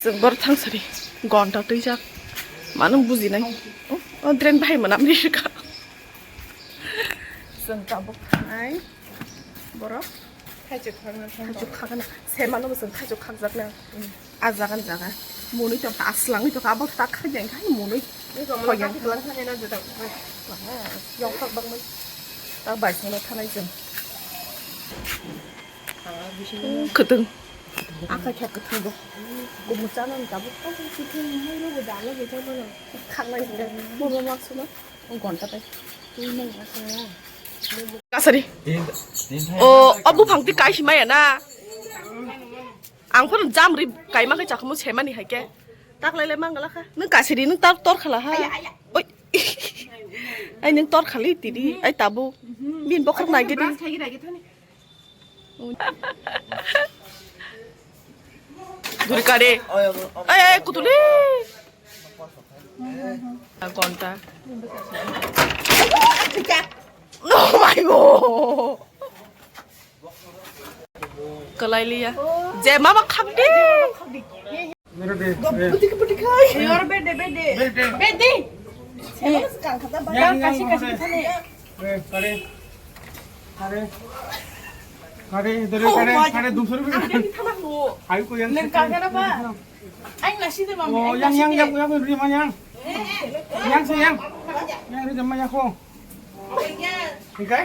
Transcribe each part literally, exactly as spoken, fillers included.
Chwng bor thangsari gonta twijak. Manung bujinai. O drain bahai manam ri ka. Chwng tabuk thanai. Borok. Thaichuk khakna thang. Thaichuk khakna. Semano bo chwng thaichuk khakjakna. A jaga ni jaga. Monwi tongkha, aslang wi tongkha, abo tak khai jeng khai monwi. Ni ko mo Hoyang. Kati kelang khai na jeta. Yong khak bang mai. Ta bai song thanai chwng. Khwtwng. Akai khe kwthwng bo. Kumu chana ni tabuk. Kwthwng hai rogo dalo bo chana. Khaknai bo. Bo bo mak suna. Gonta pai. Kasari. O, o buphang twi kai si maya na. Ang phano jam ri kaima khe chakhumu semani hai khe. Tak lai lai mangala kha. Nwng kasiri nwng tar tor khala ha. Oi. Ai nwng tor khali tidi. Ai tabu. Bin bokhok nai gedi. Duri kare. Ai ai kutuli. Gonta. Oh my god. Kalai liya. Je mama khakdi. Yor bede bede. Bede. Yang kasi kasi thane. Kare. Kare. Kare, dere kare, kare dum suru. Ayo ko yang. Nang kagara ba. Ay nasi de mami. Oh, yang yang yang yang ri ma yang. Yang si yang. Yang ri ma yang ko. Ikai?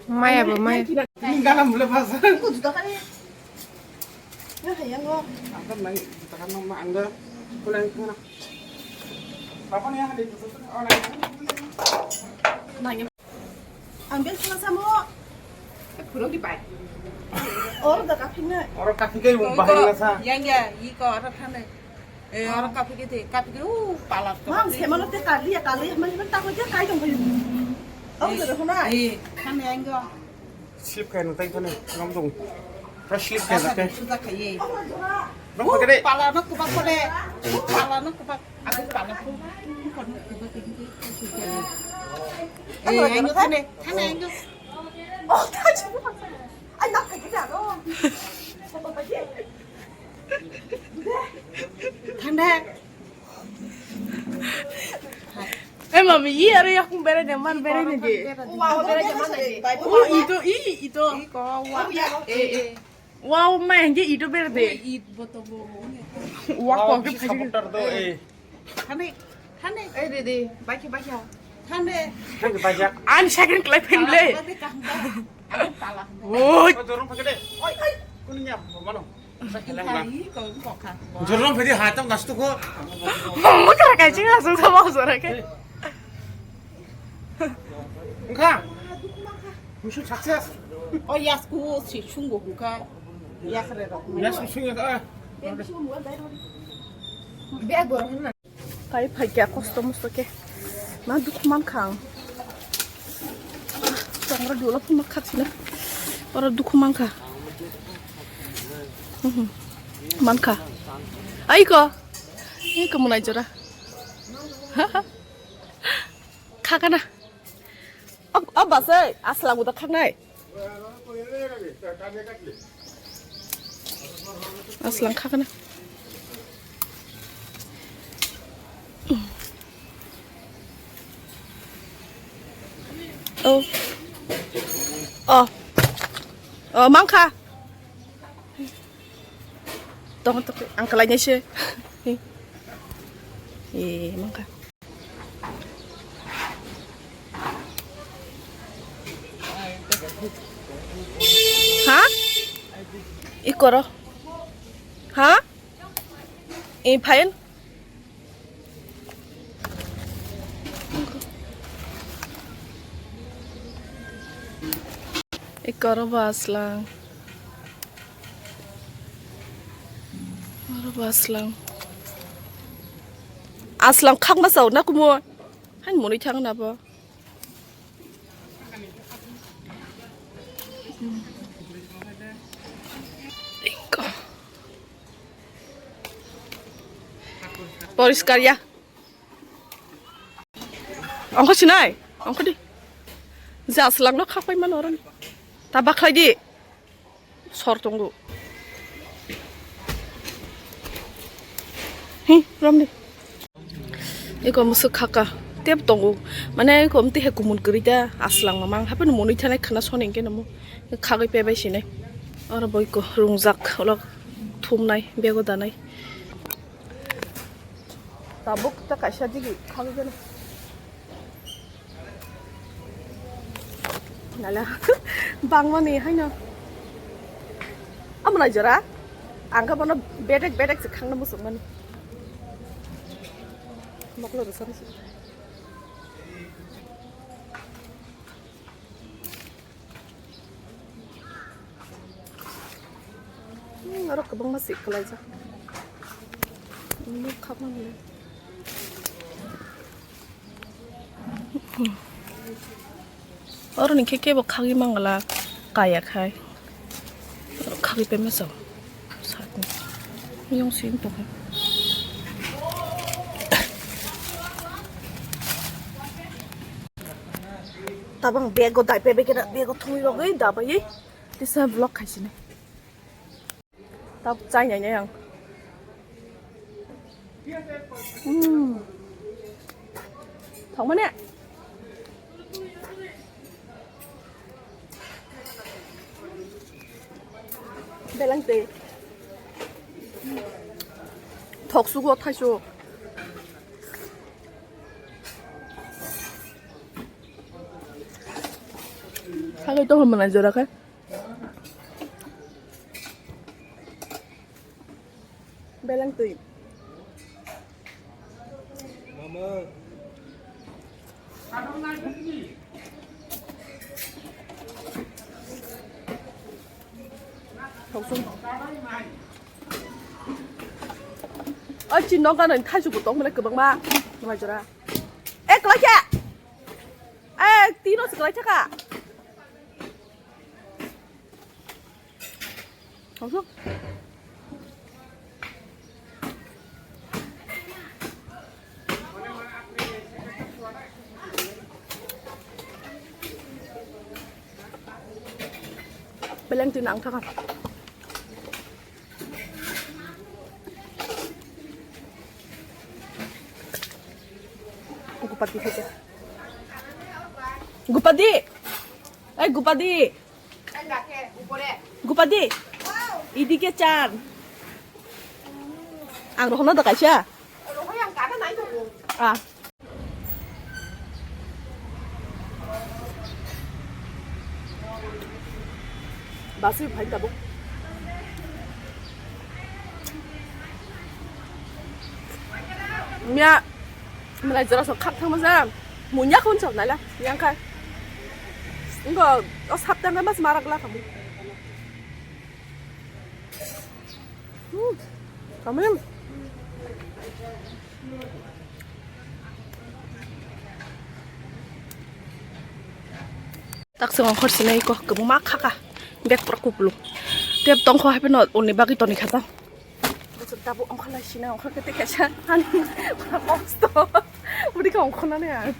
Maya bo maya. Ini galam boleh bahasa. Aku juga kan. Nah, yang kok. Angkat lagi, tekan nama anda. Boleh kena. Apa nih yang ada di situ? Oh, lagi. Nanya. Ang bel sana samo. Purok di pai. Or da kapina. Or kapike bahai na sa. Yang ya, iko ora thane. Eh, ora kapike te, kapike u palat. Mang se mano te kali ya kali, mang mang tak lagi kai dong kayu. Or da hona. Eh, thane yang go. Slip kai no tai thane, ngam dong. Fresh slip kai. Sudah kai. Bro, pakai deh. Pala no kubak kore. Pala no kubak. Aku pala ku. Kon no kubak ini. Eh, ayo thane, thane ayo. Oh, thane. Ay, nak kaya na, no? Thanda. Eh, mami, iya, aro yakung bere de, man bere ni de. Wow, bere de, man de. Oh, ito, i, ito. Iko, wa. Eh, eh. Wow, man, ye ito bere de. Ui, it boto bo. Wa, wow, ko ke si phaji. Supporter do, eh. Thane, thane. Eh, de, de, baikhe, baikhe. Thane. Thane, baikhe. An second clap him le. Pala, pala, pala. Oi. Oi, dorong phage de. Oi, oi. Kunya, mano. Hai, ko, ko kha. Jorong phedi ha tam nastu ko. Mama kara kai jing asung sama usara ke. Engka. Mission success. Oh, yasku si sunggo engka. Yasre rok. Yasku sunggo ka. Bag borok hinna. Kai phai kya kosto mosto ke. Ma dukhu mankha ang. Tongra dula phuma khaksina. Ora dukhu mankha. Mhm. Mankha. Aiko. Aiko munai jora. Khakana. Ab-, abasai aslang uda khaknai. Aslang khakana. Oh. Oh. Oh, mankha. Tong, tong, ang kalai nai se. Eh, mankha. Ha? Ikoro. Ha? Eh, fine. Ikoro ba aslang. Oro bo aslang. Aslang khakma sao na kumo. Hain monwi thang na bo. Poriskar ya. Ongkho sinai, ongkho di. Jaslang no khapai mano oroni. Ta bakhlai di. Sor tongo. Hi, romdi. Eko musuk khaka. Tep tongo. Mane eko mti he kumun kwrwi da aslang mamang. Hape no monwi thanai khna soni hwnkhe no mo. Khagwi pebai sinai. Oro boiko rungjak olok thumnai bego danai. Tabuk ta kaisa digi khagwi gana. Nala bangmani haino. Amla jora. Ang khe bono bedek bedek se khangna musuk mani. Moklo rwsani se. Hmm, aro kwbangma sik kwlaijak. Nuk khakmani. Oro ni khe kebo khagwi mangala kaya khai. Oro khagwi pemesa. Satni. Miyong sim tongkha. Tabang bego dai pebe kena bego thongwi rogwi dabai. Tisa vlog khaisini. Tab chai nai nai ang. Hmm. Thong mane. Belang tei. Thok sugo thaisu. Sagai to hwn manai jora khe. Belang twi. Thok sung. Oi, chin nok gana thaisu bo tong mane kwbangma. Mai jora. Ek lakhe. Eh, tino se kwlai thaka. Thok sung. Beleng twi nang thaka. Gupati khaikhe. Gupati! Ei, Gupati! Gupati! Idike chan! Ang rohorno da kaisa. Ah. Basui phai tabuk. Mia, mwnai jora sok khak thangma ja. Munya khun sok naila, yang khai. Ngo, o sapta ngai mas marak la kamu. Hmm. Kamu. Tak se ongkhor sinai ko, kwbangma khaka. Bag pura kupulung. Tep tongkho hai phano uni bagwi toni kha ta. Bwswk tabuk ongkhor lai sinai, ongkhor khe tei kaisa. Ani kosto. Udi kha ongkhor nani ang.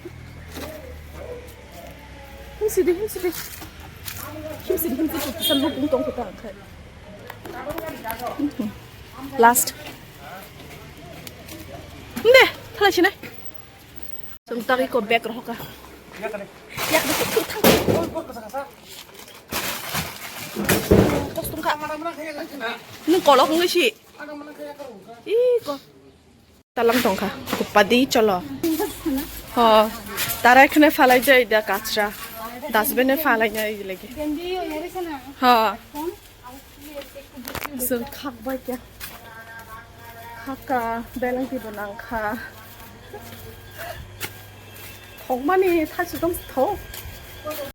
Himsidi, himsidi. Himsidi, himsidi. Kisa lupung tongkho ta ang khai. Last. Nde, thalai sinai. Chwng tagwi ko bag rohorkha. Yak de thang. Kostum kha. Nwng kolok wngwi si. Ih, ko. Talang tongkha. Kupadi cholo. Ho. Tarai khne phalai jai da kachra. Dustbin e phalai nai lagi. Ho. Sir khak bai kya. Khaka beleng ti bo nang kha. Thok mani thaisu dom thok.